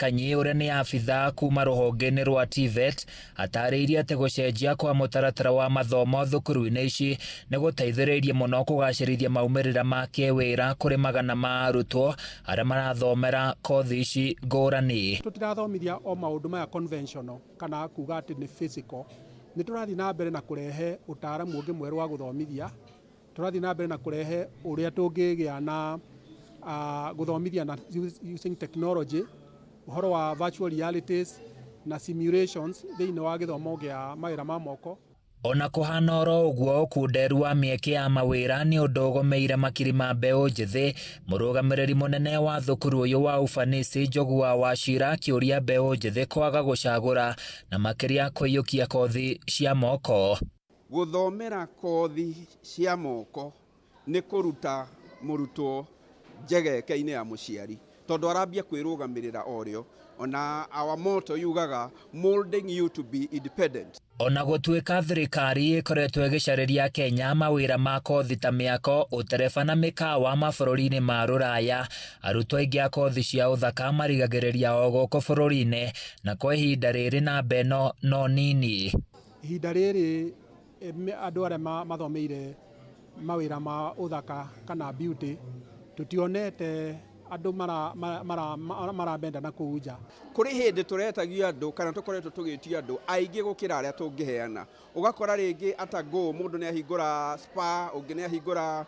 Kanyi ũrĩa nĩ abithaa kuma rũhonge-inĩ rwa TVET atarĩirie atĩ gũcenjia kwa mũtaratara wa mathomo thukuru-inĩ ici nĩ gũteithĩrĩirie mũno kũgacĩrithia maumĩrĩra ma kĩwĩra kũrĩ magana ma arutwo arĩa marathomera kothi ici ngũrani. Tũtirathomithia o maũndũ maya conventional kana kuga atĩ nĩ physical, nĩ tũrathiĩ na mbere na kũrehe ũtaaramu ũngĩ mwerũ wa gũthomithia. Tũrathiĩ na mbere na kũrehe ũrĩa tũngĩgĩa na gũthomithia na using technology, ũhoro wa virtual realities na simulations thĩinĩ wa gĩthomo gĩa mawĩra ma moko. Ona kũhana oro ũguo, ũkunderu wa mĩeke ya mawĩra nĩ ũndũ ũgomeire makiri ma mbeũ njĩthĩ. Mũrũgamĩrĩri mũnene wa thukuru ũyũ wa Ufanisi Njogu wa Wachira akĩũria mbeũ njĩthĩ kwaga gũcagũra na makĩria kũiyũkia kothi cia moko. Gũthomera kothi cia moko nĩ kũruta mũrutwo njegeke-inĩ ya mũciari, tondũ arambia kwĩrũgamĩrĩra o rĩo. Ona our motto yugaga molding you to be independent. Ona gũtuĩka thirikari ĩkoretwo ĩgĩcarĩria Kenya mawĩra ma kothi ta mĩako, ũtereba na mĩkawa mabũrũri-inĩ ma rũraya, arutwo aingĩ a kothi cia ũthaka marigagĩrĩria o gũkũ bũrũri-inĩ, na kwa ihinda rĩrĩ namba ĩno no nini. Ihinda rĩrĩ andũ arĩa mathomeire mawĩra ma ũthaka kana beauty tũtionete andũ maramenda na kũu nja. Kũrĩ hĩndĩ tũretagia andũ kana tũkoretwo tũgĩtia andũ aingĩ gũkĩra arĩa tũngĩheana. Ũgakora rĩngĩ ata go mũndũ nĩ ahingũra spa, ũngĩ nĩ ahingũra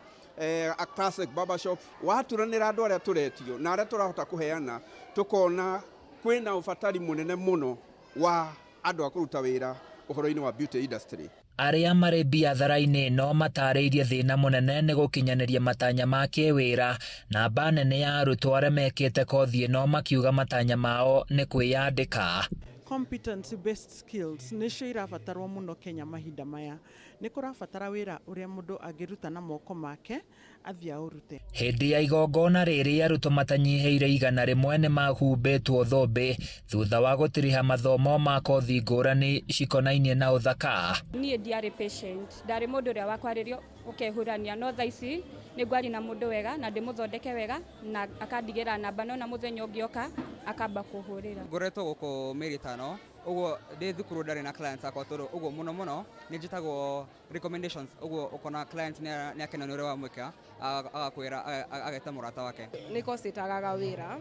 a classic barber shop. Waturanĩra andũ arĩa tũretio na arĩa tũrahota kũheana, tũkona kwĩna ũbatari mũnene mũno wa andũ a kũruta wĩra ũhoro-inĩ wa beauty industry. Arĩa marĩ biathara-inĩ ĩno matarĩirie thĩna mũnene nĩ gũkinyanĩria matanya ma kĩwĩra. Namba nene ya arutwo arĩa mekĩte kothi ĩno makiuga matanya mao nĩ kwĩyandĩka. Competency based skills nĩcio irabatarwo mũno Kenya mahinda maya. Nĩ kũrabatara wĩra ũrĩa mũndũ angĩruta na moko make athiĩ aũrute. Hĩndĩ ya igongona rĩrĩ arutwo matanyihĩire 100 nĩ mahumbĩtwo thũmbĩ thutha wa gũtiriha mathomo ma kothi ngũrani cikonainie na ũthaka. Niĩ ndiarĩ patient, ndarĩ mũndũ ũrĩa wa kwarĩrio ũkehurania, no thaa ici nĩ ngwaria na mũndũ wega na ndĩmũthondeke wega na akandigĩra namba, no na mũthenya ũngĩ oka akamba kũhũrĩra. Ngoretwo gũkũ mĩeri 5 ũguo ndĩ thukuru ndarĩ na clients akwa tondũ ũguo mũno mũno nĩ njĩtagwo recommendations, ũguo ũkona client nĩ akena nĩ ũrĩa wamwĩka, agakwĩra ageta mũrata wake. Nĩ course ĩtagaga wĩra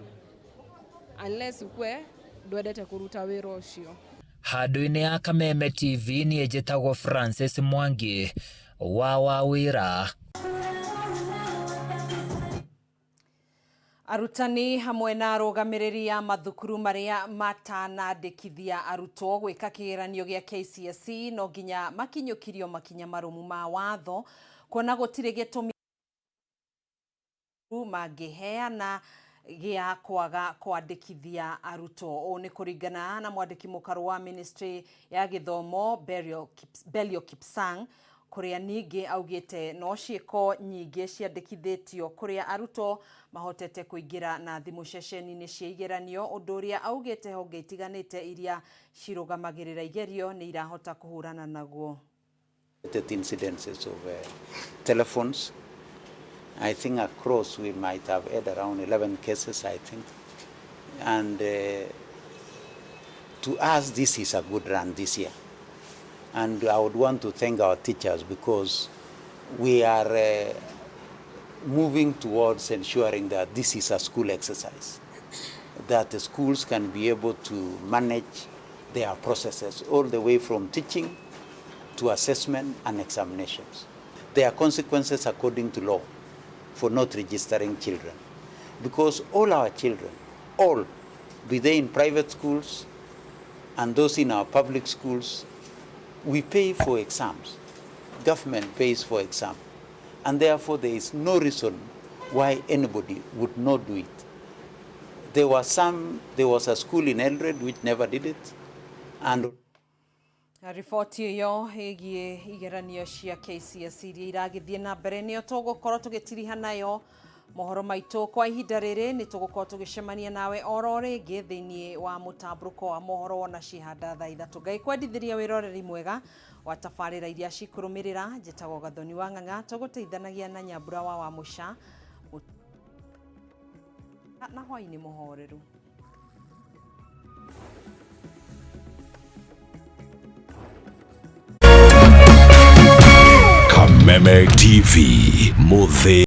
unless ukue ndwendete kũruta wĩra ũcio. Handũ-inĩ ya Kameme TV niĩ njĩtagwo Francis Mwangi wa Wawĩra. Arutani hamwe na arũgamĩrĩri a mathukuru marĩa matanandĩkithia arutwo gwĩka kĩgeranio gĩa KCSE no nginya makinyũkirio makinya marũmu ma watho, kuona gũtirĩ gĩtũmi mangĩheana gĩa kwaga kwandĩkithia arutwo. Ũũ nĩ kũringana na mwandĩki mũkarũ wa ministry ya gĩthomo Belio Kipsang, kũrĩa ningĩ augĩte no ciĩko nyingĩ ciandĩkithĩtio kũrĩa arutwo mahotete kũingĩra na thimũ ceceni-inĩ cia igeranio, ũndũ ũrĩa augĩte honge itiganĩte iria cirũgamagĩrĩra igerio nĩ irahota kũhũrana naguo. Incidences of telephones. I think across we might have had around 11 cases, I think. And to us, this is a good run this year. And I would want to thank our teachers because we are moving towards ensuring that this is a school exercise, that the schools can be able to manage their processes all the way from teaching to assessment and examinations. There are consequences according to law for not registering children, because all our children, all, be they in private schools and those in our public schools, we pay for exams. Government pays for exam. And therefore there is no reason why anybody would not do it. There was a school in Eldoret which never did it. And Riboti ĩyo ĩgiĩ igeranio cia KCSE iria iragĩthiĩ na mbere nĩyo tũgũkorwo tũgĩtiriha nayo mohoro maitũ kwa ihinda rĩrĩ. Nĩ tũgũkorwo tũgĩcemania nawe oro rĩngĩ thĩinĩ wa mũtambũrũko wa mohoro wona cihanda thaa 3. Ngai kwendithĩria wĩroreri mwega wa tabarĩra iria cikũrũmĩrĩra. Njĩtagwo Gathoni wa Ng'ang'a, tũgũteithanagia na Nyambura wa Wamũca na hwaĩ-inĩ mũhoreru. Kameme TV, Muthĩ.